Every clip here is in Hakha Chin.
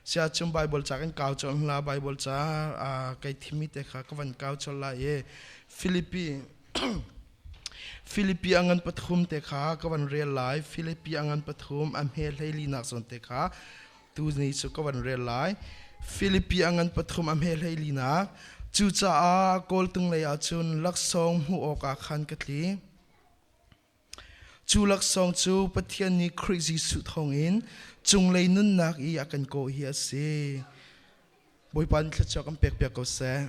Sia cun Bible ca kan kau colh hla Bible ca kai thimi te kha ka van kau colh lai i Filipi Filipi a ngan pathum te kha ka van rel lai. Filipi a ngan pathum a hme hleili nak zawn te kha tu ni cu ka van rel lai. Filipi a ngan pathum a hme hleili nak. Cucaah kawltung lei ah cun laksawng hmuh awkah khan ka tli. Cu laksawng cu Pathian nih Khrih Jesuh thawngin cunglei nunnak i a kan kawh hi a si. Bawipa nih thluachuah kan pekpiak ko seh.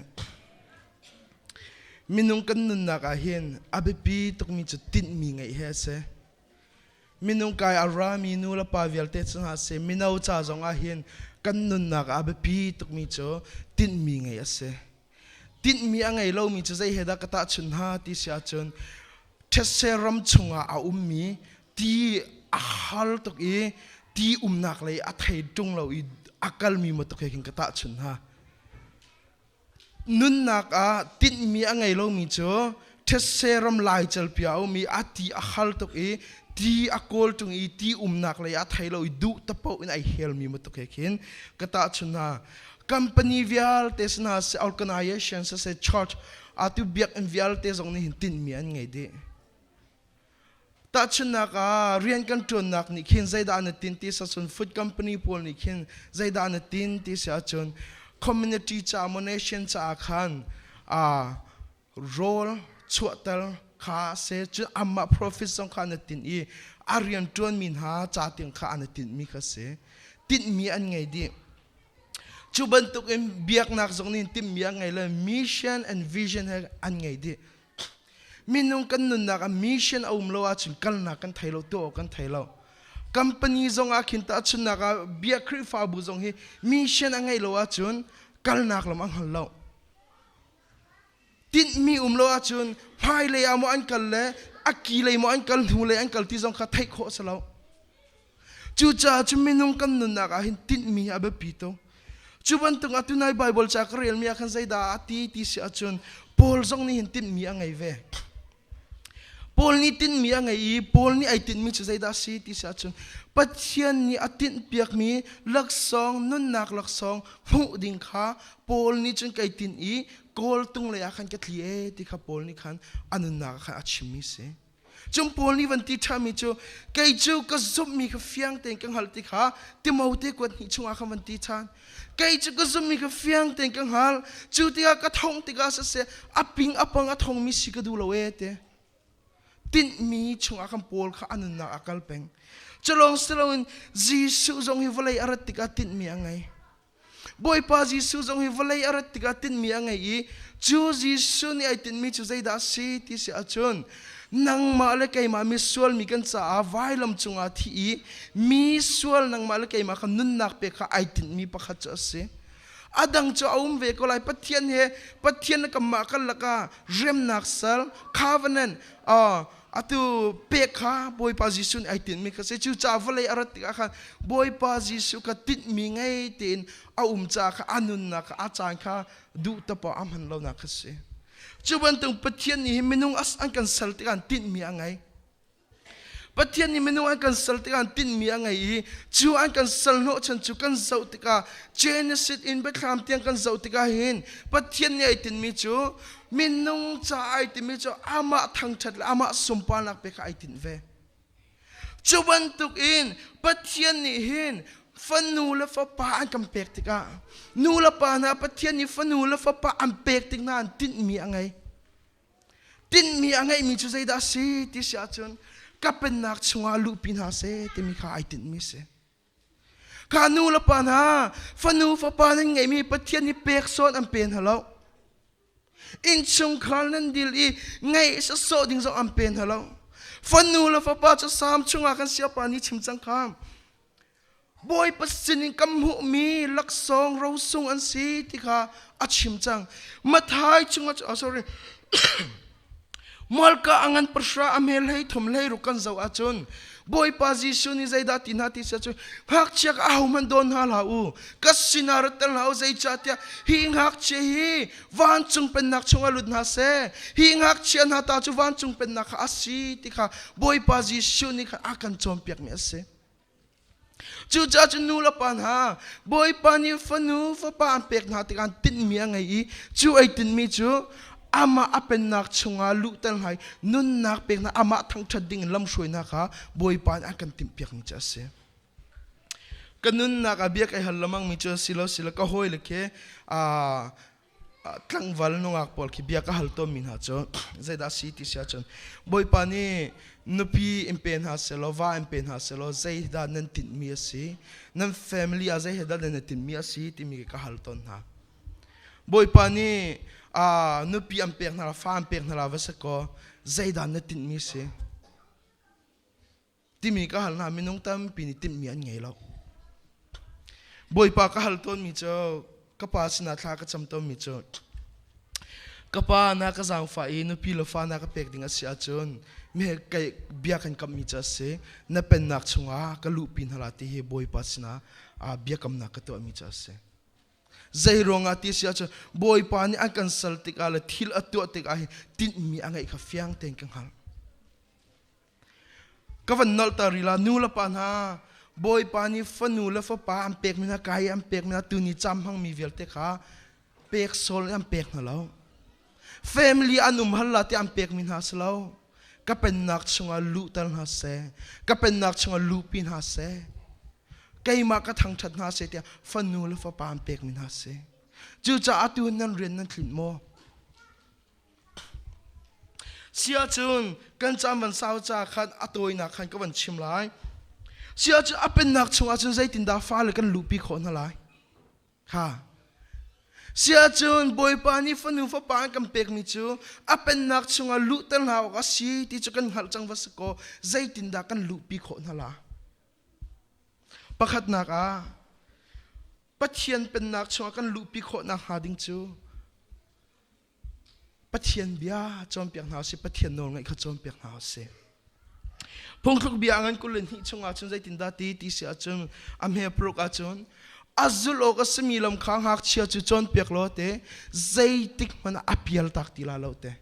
Minung kan nunnak ah hin a biapi tukmi cu tinhmi ngeih hi a si. Minung kai a rami nu le pa vialte cu hna seh, mino ca zong ah hin kan nunnak ah a biapi tukmi cu tinhmi ngeih a si. Tinhmi a ngei lomi cu zei he dah ka tahchunh hna ti si ahcun thetse ram chungah a ummi ti a hal tuk i ti umnak lei a thei ṭung lo i a kalmi matuk he khin ka tahchunh hna. Nunnak ah tinhmi a ngei lomi cu thetse ram laical pia a um i a ti a hal tuk i ti a kawl ṭung i ti umnak lei a thei lo i duh tapoh in ai helmi matuk he khin ka tahchunh hna. Company vialte sina se organization se church atu biakinn vialte zong nih hin tinhmi an ngei dih. Tahchunhnak ah rian kan ṭuannak nih khin zeidah na tin ti ahcun food company pawl nih khin zeidah na tin ti si ahcun community ca maw nation caah khan rawl chuahter kha se cun amah profit zong kha na tinh i a rian ṭuanmi hna ca tiang kha an tinhmi kha si. Tinhmi an ngei dih. Cu bantukin biaknak zong nih tinhmi an ngei le mission and vision he an ngei dih. Minung kan nunnak ah mission a um lo ahcun kalnak kan thei lo, tuah awk kan thei lo. Company zong ah khin tahchunhnak ah bia Khrihfabu zong hi mission a ngeih lo ahcun kalnak lam a hngal lo. Tinhmi um lo ahcun hmailei ah maw an kal le a ki lei maw an kal hnulei an kal ti zong kha theih khawh a si lo. Cucaah cu minung kan nunnak ah hin tinhmi hi a biapi tuk. Cu bantuk ah tunai Bible ca ka relmi ah khan zeidah a ti ti si ahcun Paul zong nih hin tinhmi a ngei ve. Paul nih tinhmi a ngei i Paul nih ai tinhmi cu zeidah a si ti si ahcun Pathian nih a tinhpiakmi laksawng nunnak laksawng hmuh ding kha Paul nih cun kai tinh i kawltung lei ah khan ka tli ee ti kha Paul nih khan a nunnak ah khan a chimmi si. Cung Paul nih van ti ṭhami cu kei cu ka zumhmi kha fiang tein ka hngalh ti kha Timote kuat hnih chungah khan van ti ṭhan. Kei cu ka zumhmi kha fiang tein ka hngalh. Cu tikah ka thongh tikah siseh a ping a pang a thongmi si ka duh lo ee ti. Tinhmi chungah khan Paul kha a nunnak a kal peng. Culawng si loin Jesuh zong hi vawlei a rat tikah tinhmi a ngei. Bawipa Jesuh zong hi vawlei a rat tikah tinhmi a ngei i cu Jesuh nih ai tinhmi cu zeidah a si ti si ahcun nangmah le keimah misual mi kan caah vailam cungah thi i mi sual nangmah le keimah kha nunnak pek kha ai tinhmi pakhat cu a si. A dang cu a um ve ko lai. Pathian he Pathian le kanmah kan lakah remnak sal covenant atu pek kha Bawipa Jesuh nih ai tinhmi kha si. Cucaah vawlei a rat tikah khan Bawipa Jesuh kha tinhmi ngei tein a um caah kha a nunnak kha a caan kha duh tapaw a hman lonak kha si. Cu bantuk Pathian nih hin minung an kan sal tikah tinhmi a ngei. Pathian nih minung an kan sal tikah tinhmi a ngei i cu an kan sal hnawhchan cu kan zoh tikah Genesis in Biathlam tiang kan zoh tikah hin Pathian nih ai tinhmi cu minung ca ai timi cu amah thangṭhat le amah sunparnak pe kha ai tinh ve. Cu bantukin Pathian nih hin fanu le fapa an kan pek tikah nu le pa hna Pathian nih fanu le fapa an pek tik hna an tinhmi a ngei. Tinhmi a ngeihmi cu zeidah a si ti si ahcun ka pennak chungah luhpi hna seh timi kha ai tinhmi a si. Ka nu le pa hna fanu fapa nan ngeihmi Pathian nih pek sawn an pe hna lo. Innchungkhar nan dil i ngeih sawsawh ding zong an pe hna lo. Fanu le fapa cu Salm chungah kan siapa nih chim cang kha. Bawipa sinin kan hmuhmi laksawng rosung an si ti kha a chim cang. Mathai chungah oh sorry Mualka a ngan pahra a hmel hlei thum hlei ruk kan zoh ahcun Bawipa Jesuh nih zeidah ti hna ti sia cu ngakchia ka ahohmanh dawn hna hlah u ka sinah rat ter hlah u zeicahtiah hi ngakchia hi vancung pennak chungah lut hna seh hi ngakchia hna ta cu vancung pennak kha a si ti kha Bawipa Jesuh nih khan a kan cawnpiakmi a si. Cucaah cun nu le pa hna, Bawipa nih fanu fapa an pek hna tikah tinhmi a ngei i cu ei tinhmi cu amah a pennak chungah luhter hna i nunnak pek hna amah thangṭhat ding in lamhruainak kha Bawipa nih a kan timhpiakmi cu a si. Ka nunnak ah bia kai hal lengmangmi cu si lo si lo ka hawile khi tlangval nungak pawl khi bia ka hal tawnmi hna cu zeidah si ti si ahcun Bawipa nih nupi in pe hna selaw va in pe hna selaw zeidah nan tinhmi a si nan family ah zei he dah nan i tinhmi a si timi ka hal tawn hna Bawipa nih nupi an pek hna la fa an pek hna la va si kaw zeidah na tinhmi si timi ka hal hna minung tampi nih timhmi an ngei lo Bawipa ka hal tawnmi cu ka pa sinah thla ka cam tawnmi cu ka pa na ka zaangfah i nupi le fa na ka pek ding a si ahcun mi kai bia kan kammi cu a si na pennak chungah ka luhpi hna la ti hi Bawipa sinah biakamnak ka tuahmi cu a si zei ruangah ti si ahcun Bawipa nih an kan sal tikah le thil a tuah tikah hin tinhmi a ngeih kha fiang tein ka hngalh Ka van nolh ta rih la nu le pa hna Bawipa nih fanu le fapa an pekmi hna kai an pekmi hna tuni cam hmangmi vialte kha pek sawl an pek hna lo. Family an um hal la ti an pekmi hna si lo. Ka pennak chungah luhter hna seh. Ka pennak chungah luhpi hna seh. Keimah ka thangṭhat hna seh tiah fanu le fapa an pekmi hna si. Cucaah tu nan rian nan tlinh maw? Siahcun kan caan van sau ca khan a tawinak khan ka van chim lai. Siahcun a pennak chungah cun zeitindah fale kan luhpi khawh hna lai? Kha. Siahcun Bawipa nih fanu fapa an kan pekmi cu a pennak chungah luhter hna awk a si ti cu kan hngalh cang va si kaw zeitindah kan luhpi khawh hna la? Pakhatnak ah Pathian pennak chungah kan luhpi khawh nakhnga ding cu Pathian bia cawnpiak hna usih, Pathian nawl ngaih kha cawnpiak hna usih. Phungthluk bia ngan 22 chungah cun zeitindah ti ti si ahcun a hme paruk ahcun a zulh awk a simi lam kha ngakchia cu cawnpiak law te zeitik hmanh ah a pial tak ti la lo te.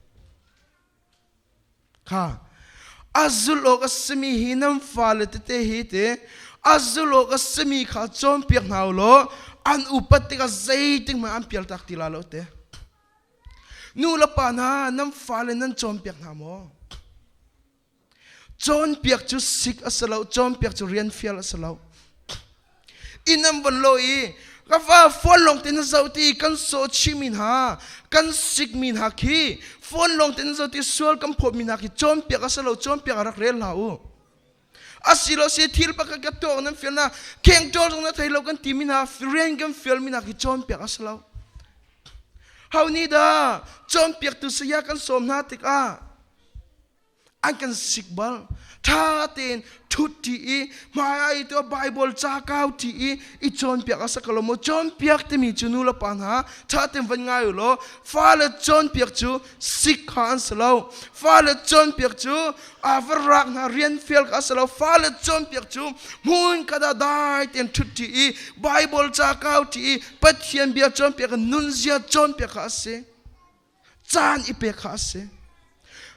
Kha a zulh awk a simi hi nan fale tete hi te a zulh awk a simi kha cawnpiak hna u law an upat tikah zeitik hmanh an pial tak ti la lo te. Nu le pa hna nan fale nan cawnpiak hna maw? Cawnpiak cu sik a si lo, cawnpiak cu rian fial a si lo. Inn an von lo i ka fa phone lawng te na zoh ti kan sawh chihmi hna kan sikmi hna khi phone lawng te na zoh ti sual kan phawtmi hna khi cawnpiak a si lo cawnpiak a rak rel hlah u asilo si thil pakhat ka tuak nan fial na kheng ṭawl zong na thei lo kan timi hna rian kan fialmi hna khi cawnpiak a si lo ho nih dah cawnpiaktu saya kan sawm hna tikah An kan sik bal. Ṭha tein ṭhut ṭi i hmai i tuah Baibal ca kau ṭi i i cawnpiak a si ko lo maw? Cawnpiak timi cu nu le pa hna ṭha tein van ngai u law fale cawnpiak cu sik kha an si lo. Fale cawnpiak cu a va rak hna rian fial kha a si lo. Fale cawnpiak cu hmun khat ah dai tein ṭhut ṭi i Baibal ca kau ṭi i Pathian bia cawnpiak nunzia cawnpiak kha a si. Caan i pek kha a si.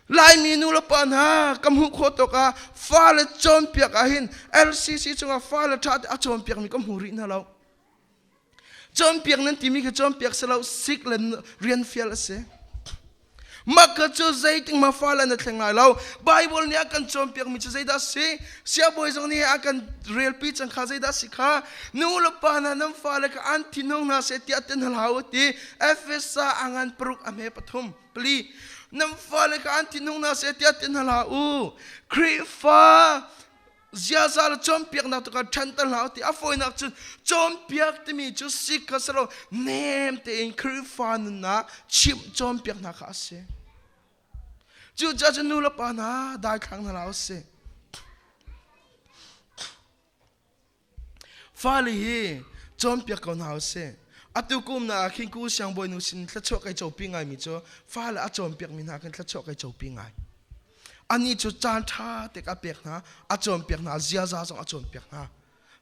Laimi nu le pa hna ka hmuh khawh tawk ah fale cawnpiak ah hin LCC chungah fale ṭha te a cawnpiakmi ka hmu rih hna lo. Cawnpiak nan timi khi cawnpiak si lo sik le rian fial a si. Mah kha cu zeitik ma fale na thleng lai lo. Bible nih a kan cawnpiakmi cu zeidah a si? Siabawi zong nih a kan relpi cang kha zeidah a si kha? Nu le pa hna nan fale kha an thinhung hna seh tiah ti hna hlah u ti Efesa a ngan paruk a hme pathum pali nan fale kha an thinhung hna seh tiah ti hna hlah u Khrihfa ziaza le cawnpiaknak tu kha ṭhanter hlah u ti a fawinak cun cawnpiak timi cu sik kha si lo nem tein Khrihfa nunnak chimh cawnpiak hna kha a si cucaah cun nu le pa hna daithlang hna hlah u sih Fale hi cawnpiak ko hna usih. Atu kum na ah khin ku siangbawinu sin thluachuah kai copi ngaimi cu fale a cawnpiakmi hna khin thluachuah kai copi ngai. Anih cu caan ṭha te ka pek hna, a cawnpiak hna, ziaza zong a cawnpiak hna.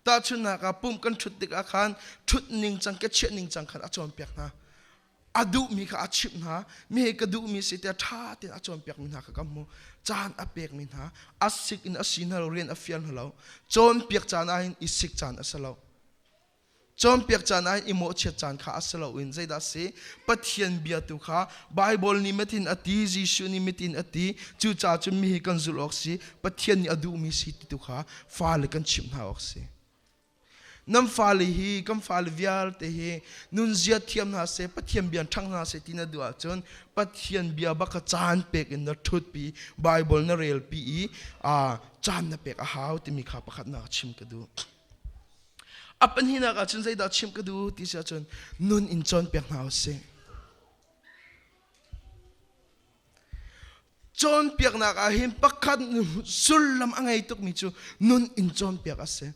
Tahchunhnak ah pumh kan ṭhut tikah khan ṭhut ning cang, ke chiah ning cang khan a cawnpiak hna. A duhmi kha a chimh hna. Mi hi ka duhmi si tiah ṭha tein a cawnpiakmi hna kha ka hmu. Caan a pekmi hna, a sik in a si hna lo, rian a fial hna lo. Cawnpiak caan ah hin i sik caan a si lo. Cawnpiak caan ah hin i mawhchiat caan kha a si lo in zeidah a si? Pathian bia tu kha Baibal nih mitin a ti, Jesuh nih mitin a ti, cucaah cun mi hi kan zulh awk si, Pathian nih a duhmi si ti tu kha fale kan chimh hna awk si. Nan fale hi kan fale vialte hi nunzia thiam hna seh, Pathian bia ṭhang hna seh ti na duh ahcun Pathian bia bak kha caan pek in na ṭhutpi, Baibal na relpi i caan na pek a hau timi kha pakhatnak chim ka duh. A pahnihnak ahcun zeidah chim ka duh ti si ahcun nun in cawnpiak hna usih. Cawnpiaknak ah hin pakhat sullam a ngei tukmi cu nun in cawnpiak a si.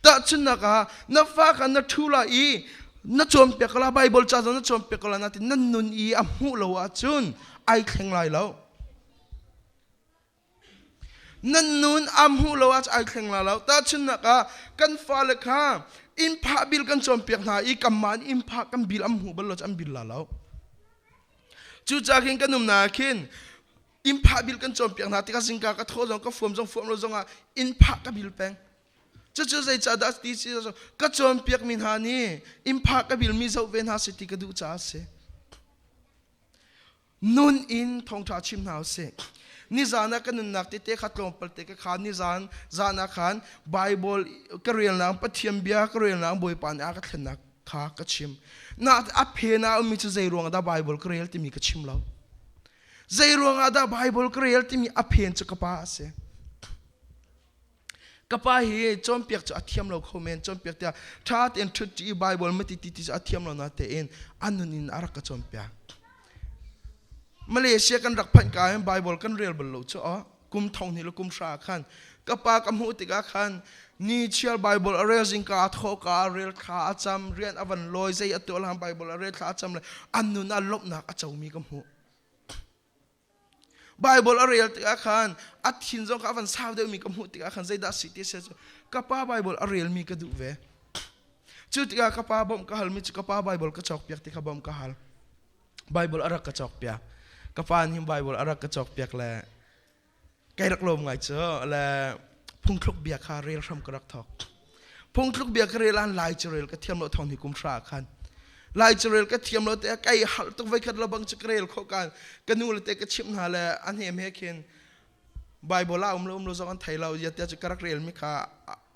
Tahchunhnak ah na fa kha na ṭhu lai i na cawnpiak la Bible ca zong na cawnpiak la natin nan nun i a hmuh lo ahcun ai thleng lai lo. Nan nun a hmuh lo ah ai thleng la lo. Tahchunhnak ah kan fale kha inn phah bil kan cawnpiak hna i kanmah nih inn phah kan bil an hmuh bal lo cu an bil la lo. Cucaah khin kan umnak ah khin inn phah bil kan cawnpiak hna tikah zingka ka thawh zong ka fuam zong fuam lo zongah inn phah ka bil peng. Cucu zeicahdah ti si ka cawnpiakmi hna nih inn phah ka bilmi zoh ve hna seh ti ka duh caah a si. Nun in thawngṭha chim hna usih. Nizan ah ka nunnak tete kha tlawmpal te ka khan nizan zan ah khan Bible ka relnak Pathian bia ka relnak Bawipa nih a ka thlennak kha ka chim. Na a phen ah ummi cu zei ruang dah Bible ka rel timi ka chim lo. Zei ruang ah dah Bible ka rel timi a phen cu ka pa a si. Ka pa hi cawnpiak cu a thiam lo kho men cawnpiak tiah ṭha tein ṭhut i Bible ma ti ti ti cu a thiam lo na tein a nun in a rak ka cawnpiak. Malaysia kan rak phanh ka hin Bible kan rel bal lo cu aw kum thong hnih le kum hra khan ka pa ka hmuh tikah khan ni chiar Bible a rel zingka a thawh ka a rel thla a cam rian a van lawi zei a tuah hlan Bible a rel thla a cam le an nun ah lawmhnak a comi ka hmuh. Bible a rel tikah khan a thin zong kha a van sau deuhmi ka hmuh tikah khan zeidah si ti si cu ka pa Bible a relmi ka duh ve. Cu tikah ka pa bawmh ka halmi cu ka pa Bible ka cawkpiak ti kha bawmh ka hal. Bible a rak ka cawkpiak. Ka pa nih Bible a rak ka cawkpiak le kai rak lawm ngai cu le phungthluk bia kha rel hram ka rak thawk. Phungtluk bia ka rel an lai carel ka thiam lo thong ni kum hra khan. Lai carel ka thiam lo te kai hal tuk voi khat lo bang chu ka rel kho kan ka nu le te ka chimh hna le an hem he khin Bible ah um lo um lo zong an thei lo ya tia chu ka rak rel mi kha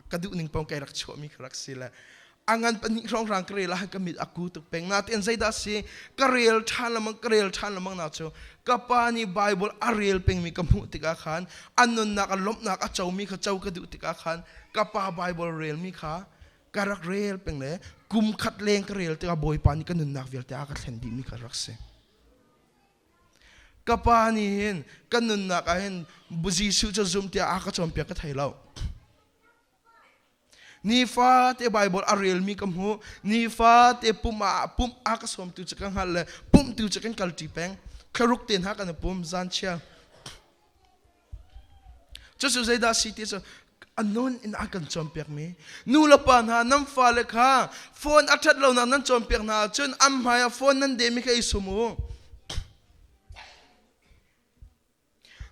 ka duh ning pong kai rak chuah mi kha rak si le angan pahnih hrawng rang ka rel ah ka mit aku tuk peng na ten zeidah si ka rel ṭhan lamang ka rel ṭhan lamang na chu ka pa nih Bible a rel pengmi ka hmuh tikah khan an nunnak a lawmhnak a comi kha co ka duh tikah khan ka pa Bible relmi kha ka rak rel peng le kum khat leng ka rel tikah Bawipa nih ka nunnak vialte a ka thlen dihmi kha rak si. Ka pa nih hin ka nunnak ah hin Jesuh cu zum tiah a ka cawnpiak ka thei lo. Nifate Bible a relmi ka hmu. Nifate pumh ah pumh a ka sawmtu cu ka hngalh le pumhtu cu kan kalṭi peng. Thlaruk te hna kan i pum zan chia. Cucu zeidah si ti cu a nun in a kan cawnpiakmi. Nu le pa hna nan fale kha phone a ṭhat lonak nan cawnpiak hna ahcun an hmai ah phone nan dehmi kha i sum u.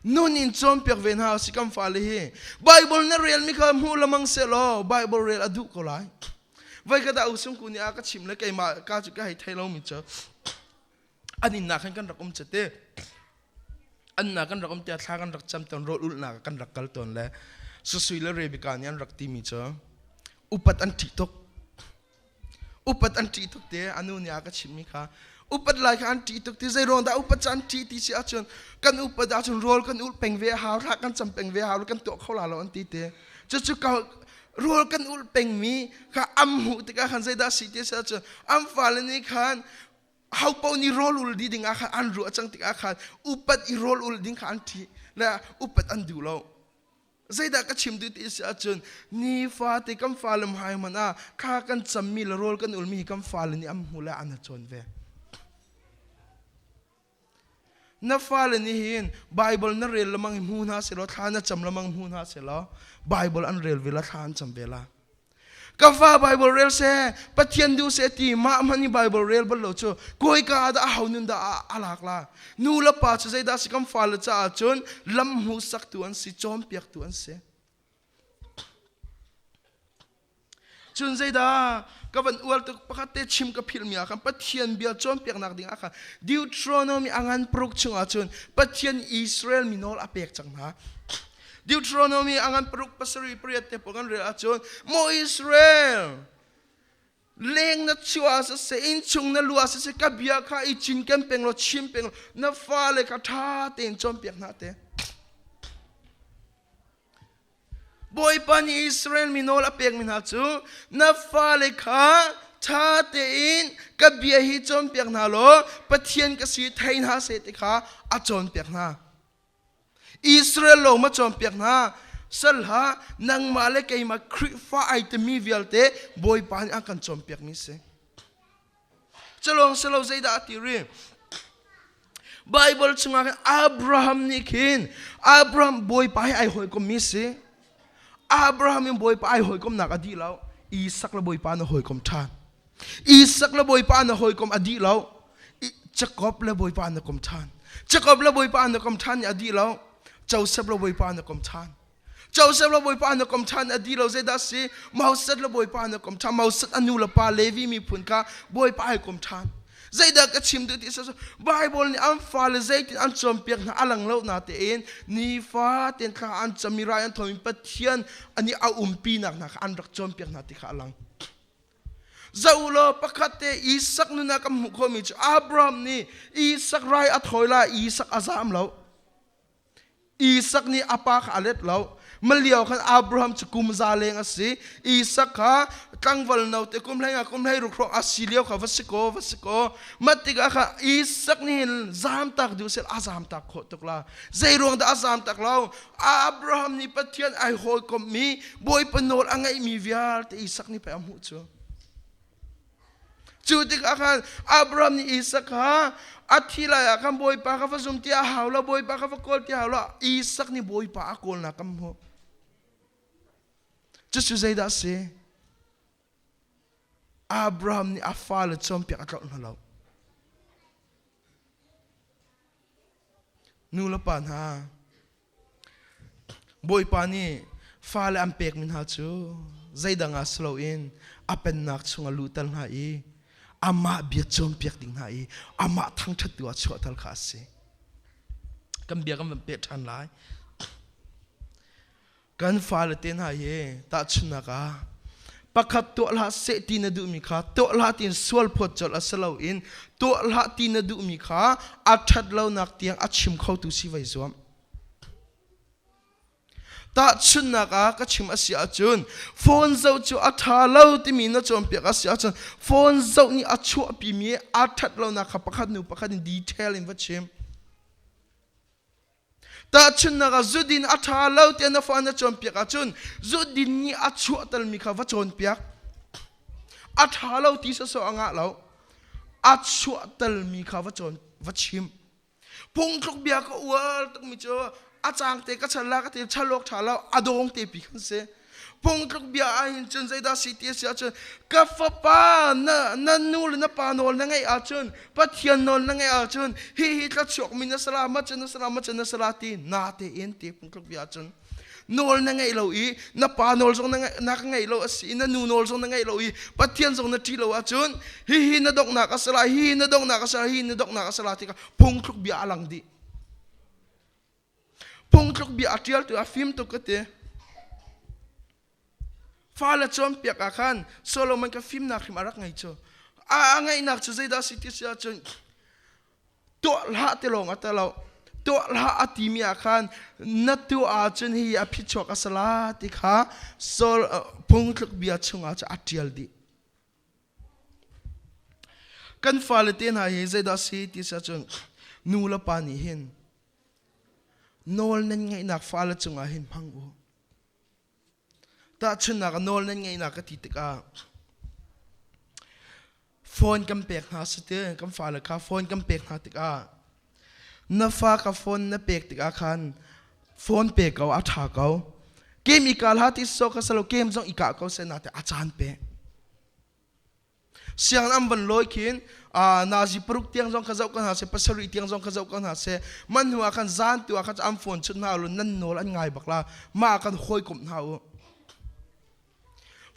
Nun in cawnpiak ve hna si kan fale hi. Bible na relmi kha hmu lamang seh law Bible rel a duh ko lai. Voi khat ah usung ku nih a ka chim le keimah ka cu ka hei thei lomi cu an inn nak khan kan rak um chate. An nak kan rak um tiah thla kan rak cam tawn rawl ulhnak kan rak kal tawn le Susui le Rebecca nih an rak timi cu upat an ṭih tuk. Upat an ṭih tuk te a nu nih a ka chimhmi kha upat lai kha an ṭih tuk ti zei ruang dah upat cu an ṭih ti si ahcun kan upat ahcun rawl kan ulh peng ve a hau thla kan cam peng ve a hau kan tuah kho la lo an ti te cucu ka rawl kan ulh pengmi kha am hmuh tikah khan zeidah si ti si ahcun an fale nih khan ho paoh nih rawl ul dih ding ah khan an ruah cang tikah khan upat i rawl ul ding kha an ṭih le upat an duh lo Zeidah ka chim duh ti si ahcun nifate kan fale hmai hmanh ah thla kan cammi le rawl kan ulmi hi kan fale nih an hmuh le an cawn ve. Na fale nih hin Bible na rel lamang hi hmu hna selaw thla na cam lamang hmu hna selaw Bible an rel ve la thla an cam ve la. Ka fa Bible rel seh, Pathian duh seh ti mah hmanh i Bible rel bal lo cu kawika ah dah aho nun dah a lak la? Nu le pa cu zeidah si kan fale caah cun lam hmuhsaktu an si, cawnpiaktu an si. Cun zeidah ka van ual tuk pakhat te chim ka philhmi ah khan Pathian bia cawnpiaknak ding ah khan Deuteronomy a ngan paruk chungah cun Pathian Israel mi nawl a pek cang hna. Deuteronomy a ngan paruk pasarih pariat te pawl kan rel ahcun Maw Israel leng na chuah siseh innchung na luah siseh ka bia kha i cinken peng law chim peng law na fale kha ṭha tein cawnpiak hna te. Bawipa nih Israel mi nawl a pekmi hna cu na fale kha ṭha tein ka bia hi cawnpiak hna law Pathian ka si thei hna seh ti kha a cawnpiak hna. Israel lawng ma cawnpiak hna sal hlah nangmah le keimah Khrihfa ai timi vialte Bawipa nih a kan cawnpiakmi si. Culawng si lo zeidah a ti rih? Bible chungah khin Abraham nih khin Abraham Bawipa he ai hawikommi si. Abraham in Bawipa ai hawikomnak a dih lo. Isak le Bawipa na hawikom ṭhan. Isak le Bawipa na hawikom a dih lo. Jakob le Bawipa na kom ṭhan. Jakob le Bawipa na kom ṭhan i a dih lo. Joseph le Bawipa na kom ṭhan. Joseph le Bawipa na kom ṭhan a dih lo zeidah si Moses le Bawipa na kom ṭhan Moses a nu le pa Levi miphun kha Bawipa ai kom ṭhan zeidah ka chim duh ti sa Bible nih an fale zeitin an cawnpiak hna a lang lo na tein nifa tein thla an cam i rai an thawmi Pathian ani a umpi nak hna kha an rak cawnpiak hna ti kha a lang Zoh law pakhat te Isak nun ah kan hmuh khawhmi cu Abraham nih Isak rai a thawi lai Isak a zam lo Isak nih a pa kha a let lo. Malio khan Abraham cu kum za leng a si. Isak kha tlangval note kum hlei nga kum hlei ruk hrawng a si lio kha va si kaw va si kaw. Mat tikah kha Isak nih hin zam tak duh sel a zam tak khawh tuk la. Zei ruang dah a zam tak lo? Abraham nih Pathian ai hawikomhmi Bawipa nawl a ngeihmi vialte Isak nih pei a hmuh cu. Cu tikah khan Abraham nih Isak kha a thi lai ah khan Bawipa kha va zum ti a hau lo, Bawipa kha va kawl ti a hau lo. Isak nih Bawipa a kawlnak kan hmuh. Cucu zeidah a si? Abraham nih a fale cawnpiak a tlolh hna lo. Nu le pa hna, Bawipa nih fale an pekmi hna cu zeidang ah si loin a pennak chungah luhter hna i amah bia cawnpiak ding hna i amah thangṭhattu ah chuahter kha a si. Kan bia kan van peh ṭhan lai. Kan fale te hna hi tahchunhnak ah pakhat tuah hlah seh ti na duhmi kha tuah hlah tiin sual phawt colh a si loin tuah hlah ti na duhmi kha a ṭhat lonak tiang a chim khotu si vai zuam. Tahchunhnak ah ka chim a si ahcun phone zoh cu a ṭha lo timi na cawnpiak a si ahcun phone zoh nih a chuahpimi a ṭhat lonak kha pakhat hnu pakhat in detail in va chim. Tahchunhnak ah zudin a ṭha lo tiah na fa na cawnpiak ahcun zudin nih a chuahtermi kha va cawnpiak. A ṭha lo ti sawsawh a ngah lo. A chuahtermi kha va cawn va chim. Phungthluk bia ka uar tukmi cu a cang te ka chan la ka te chalawk ṭha lo a dawng te pi khan si. Phungtluk bia ahhin cun zeidah si ti a si ahcun ka fapa na, na nu le na pa nawl na ngeih ahcun Pathian nawl na ngeih ahcun hihi thluachuak mi na sala ma cun na sala ma cun na sala ti na tein ti phungtluk bia ahcun nawl na ngeih lo i na pa nawl zong na na ka ngeih lo a si i na nu nawl zong na ngeih lo i Pathian zong na ṭih lo ahcun hihi na donghnak a si lai hihi na donghnak a si lai hihi na donghnak a si lai ti kha phungthluk bia a lang dih Phungtluk bia a ṭialtu a fim tuk ka ti. Fale cawnpiak ah khan Solomon ka fimnak hrim a rak ngei cu. A ngeihnak cu zeidah si ti si ahcun tuah hlah ti lawng a ti lo. Tuah hlah a timi ah khan na tuah ahcun hi a phichuak a si la ti kha Sol phungtluk bia chungah cu a ṭial dih. Kan fale te hna hi zeidah si ti si ahcun nu le pa nih hin Nawl nan ngeihnak fale cungah hin hmang u. Tahchunhnak ah nawl nan ngeihnak ka ti tikah phone kan pek hna si ti kan fale kha phone kan pek hna tikah na fa ka phone na pek tikah khan phone pe ko a ṭha ko. Game i kal ha ti so ka salo game zong i ka ko se na te a caan pe. Siang an van lawi khin nazi paruk tiang zong kha zoh ko hna seh pasarih tiang zong kha zoh ko hna seh man hnu ah khan zan tu ah khan an phone chut hna lu nan nawl an ngai bak la mah kan hawikomh hna u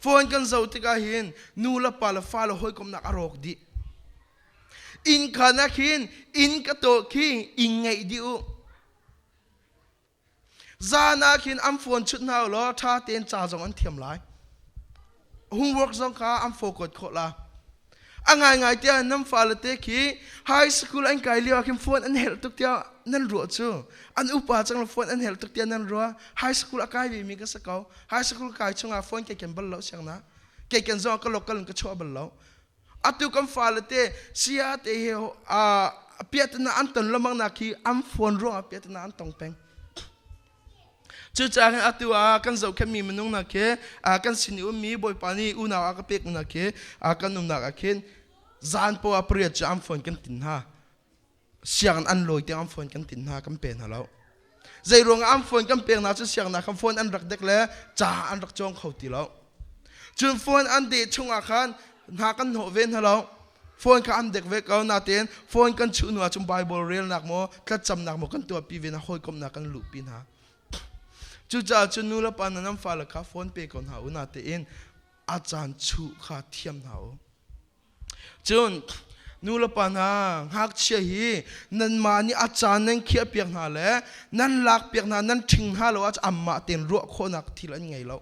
phone kan zoh tikah hin nu le pa le fa le hawikomhnak a rawk dih inn khan ah khin inn ka tawh khi inn ngeih dih u Zan ah khin an phone chut hna u law ṭha tein ca zong an thiam lai. Homework zong kha an focus khawh la. A ngaingai tiah nan fale te khi high school an kai lio ah khin phone an helh tuk tiah nan ruah cu. An upa cang lo phone an helh tuk tiah nan ruah. High school a kai ve mi ka si ko. High school kai chungah phone kei ken bal lo siang na. Kei ken zong ka local in ka chuah bal lo. Atu kan fale te sia te he piatana an ton lamang nak hi an phone ruangah piatana an tong peng. Cucaah hin atu ah kan zohkhenhmi minung nak khi kan sin i ummi Bawipa nih unau a ka pek nak khi kan umnak ah khin zan poah pariat cu an phone kan tin hna. Sianginn an lawi tiang an phone kan tin hna kan pe hna lo. Zei ruangah an phone kan pek hna cu sianginn ah khan phone an rak dek le ca an rak cawng kho ti lo. Cun phone an deh chungah khan hna kan hnawh ve hna lo. Phone kha an dek ve ko natein phone kan chuh hnu ahcun Bible relnak maw thlacamnak maw kan tuahpi ve hna hawikomhnak kan luhpi hna. Cucaah cun nu le pa nan an fale kha phone pe ko hna u natein a caan chuh kha thiam hna u. Cun nu le pa hna, ngakchia hi nanmah nih a caan nan khiahpiak hna le nan lakpiak hna, nan ṭhing hna lo ahcun anmah tein ruah khawhnak thil an ngei lo.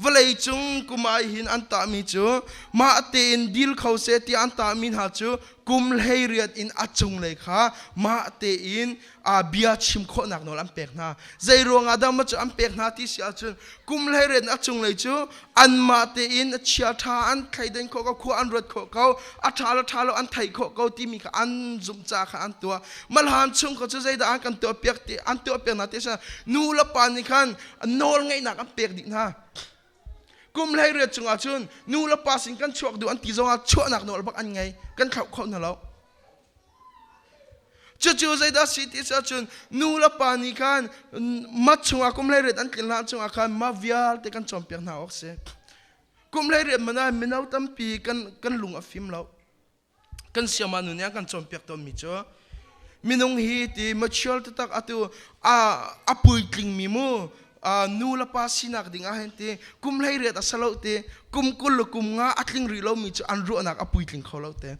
Vawlei cung kum ah hin an tahmi cu mah tein dil kho seh tiah an tahmi hna cu kum 18 in a cunglei kha mah tein bia chim khawhnak nawl an pek hna. Zei ruangah dah maw cu an pek hna ti si ahcun kum 18 a cunglei cu anmah tein chia ṭha an thleidan khawh ko, khua an ruat khawh ko, a ṭha le ṭha lo an theih khawh ko timi kha an zumh caah khan an tuah. Malhan chung kha cu zeidah an kan tuahpiak ti an tuahpiak hna ti si nu le pa nih khan nawl ngeihnak an pek dih hna. Kum 18 cungah cun nu le pa sin kan chuak duh an ti zongah chuahnak nawl bak an ngei, kan thlauh kho hna lo. Cucu zeidah si ti si ahcun nu le pa nih khan ma chungah kum 18 an tlin hlan chungah khan ma vialte kan cawnpiak hna awk si. Kum 18 man ah mino tampi kan kan lung a fim lo. Kan siama nu nih an kan cawnpiak tawnmi cu minung hi ti mature taktak atu a a puitlingmi mu nu le pa sinak ding ah hin ti kum 18 a salo ti kum 20 le kum nga a tling rih lomi cu an ruahnak a puitling kho lo te.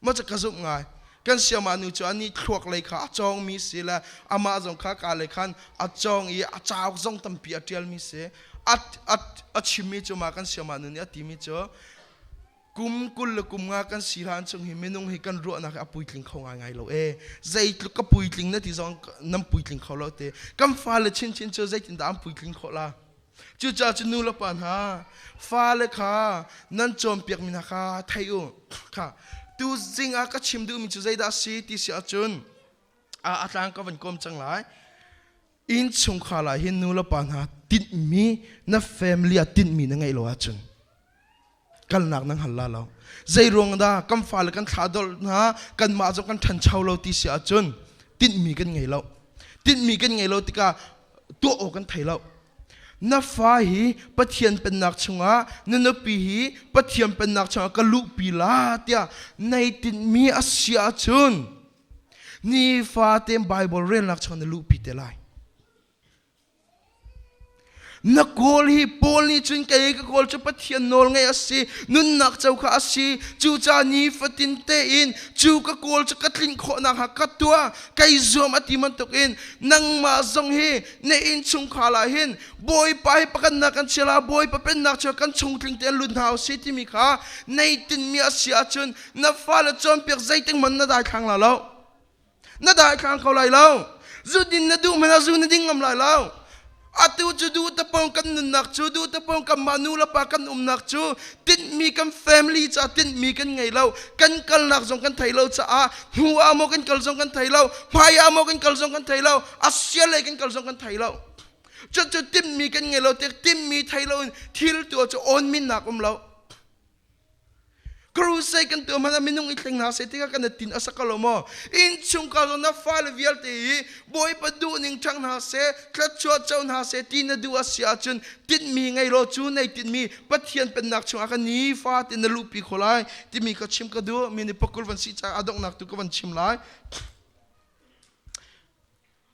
Maw cu ka zumh ngai. Kan siamah nu cu anih thluak lei kha a cawngmi si le amah zong kha ka lei khan a cawng i a cauk zong tampi a ṭialmi si. A, a, a chimmi cu mah kan siamah nu nih a timi cu kum 20 le kum nga kan si hlan chung hi minung hi kan ruahnak hi a puitling kho ngaingai lo e. Zeitluk ka puitling na ti zong nan puitling kho lo te. Kan fale chinchin cu zeitindah an puitling khawh la? Cucaah cu nu le pa hna, fale kha nan cawnpiakmi hna kha thei u. Kha tu zing ah ka chim duhmi cu zeidah a si ti si ahcun a tlang ka van kawm cang lai. Innchungkhar ah hin nu le pa hna tinhmi na family ah tinhmi na ngeih lo ahcun kalnak nan hal la lo. Zei ruang dah kan fale kan thlah dolh hna kanmah zong kan ṭhancho lo ti si ahcun tinhmi kan ngei lo. Tinhmi kan ngei lo tikah tuah awk kan thei lo. Na fa hi Pathian pennak chungah na nupi hi Pathian pennak chungah ka luhpi la tiah nei tinhmi a si ahcun nifatein Bible relnak chungah na luhpi te lai. Na kawl hi Paul nih cun kei ka kawl cu Pathian nawl ngaih a si, nunnak co kha a si. Cucaah nifatin tein cu ka kawl cu ka tlinh khawh nakhnga ka tuah, kai zuam a ti bantukin nangmah zong hi na innchungkhar ah hin Bawipa hi pakhatnak kan chia la, Bawipa pennak cu kan chungtling tein lut hna usih timi kha nei tinhmi a si ahcun na fale cawnpiak zeitik hmanh na daithlang la lo. Na daithlang kho lai lo. Zu din na duh hmanh ah zu na ding ngam lai lo. Atu cu duh tapong kan nunnak cu duh tapong kanmah nu le pa kan umnak cu tinhmi kan family caah tinhmi kan ngei lo. Kan kalnak zong kan thei lo caah hnu ah maw kan kal zong kan thei lo, hmai ah maw kan kal zong kan thei lo, asia lei kan kal zong kan thei lo. Cucu timhmi kan ngei lo tik timhmi thei lo in thil tuah cu awn minnak um lo. Crusade kan tuah hmanh ah minung i thleng hna seh tikah kan tin a sak lo maw? Innchungkhar zong na fale vialte hi Bawipa duhning ṭhang hna seh, thluachuah co hna seh ti na duh a si ahcun tinhmi ngei law cu nei tinhmi Pathian pennak chungah ka nifa te na luhpi kho lai timi ka chim ka duh. Mi nih pakul van si caah a donghnak tu ka van chim lai.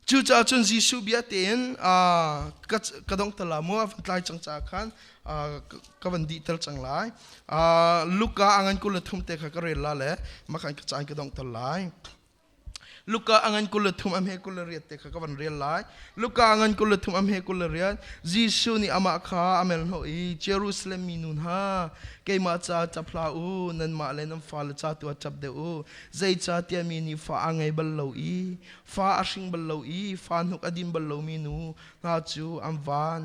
Cucaah cun Jesuh bia tein ka dongter la mu a van tlai cang caah khan ka van dihter cang lai. Luka a ngan 23 te kha ka rel la le mah khan ka caan ka donghter lai. Luka a ngan 23 a hme 28 te kha ka van rel lai. Luka a ngan 23 a hme 28 Jesuh nih amah kha a melhnawh i Jerusalem mi nu hna keimah ca ṭap hlah u nanmah le nan fale ca tu ah ṭap deuh u zeicahtiah mi nih fa a ngei bal lo i fa a hring bal lo i fa hnuk a din bal lomi nu hna cu an van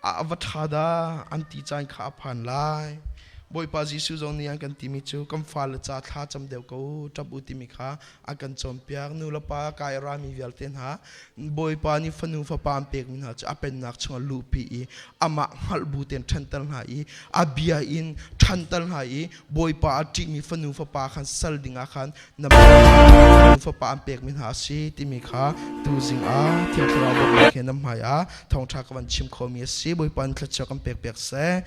a va ṭha dah an ti caan kha a phan lai. Bawipa Jesuh zong nih an kan timi cu kan fale ca thla cam deuh ko ṭap u timi kha a kan cawnpiak. Nu le pa kai a rami vialte hna Bawipa nih fanu fapa an pekmi hna cu a pennak chungah luhpi i amah hngalh bu tein ṭhanter hna i a bia in ṭhanter hna i Bawipa a ṭihmi fanu fapa khan sal dingah khan na fapa an pekmi hna a si timi kha tuzing ah Thiang Thlarau bawmhnak he nan hmai ah thawngṭha ka van chim khomi a si. Bawipa in thluachuah kan pek piak seh.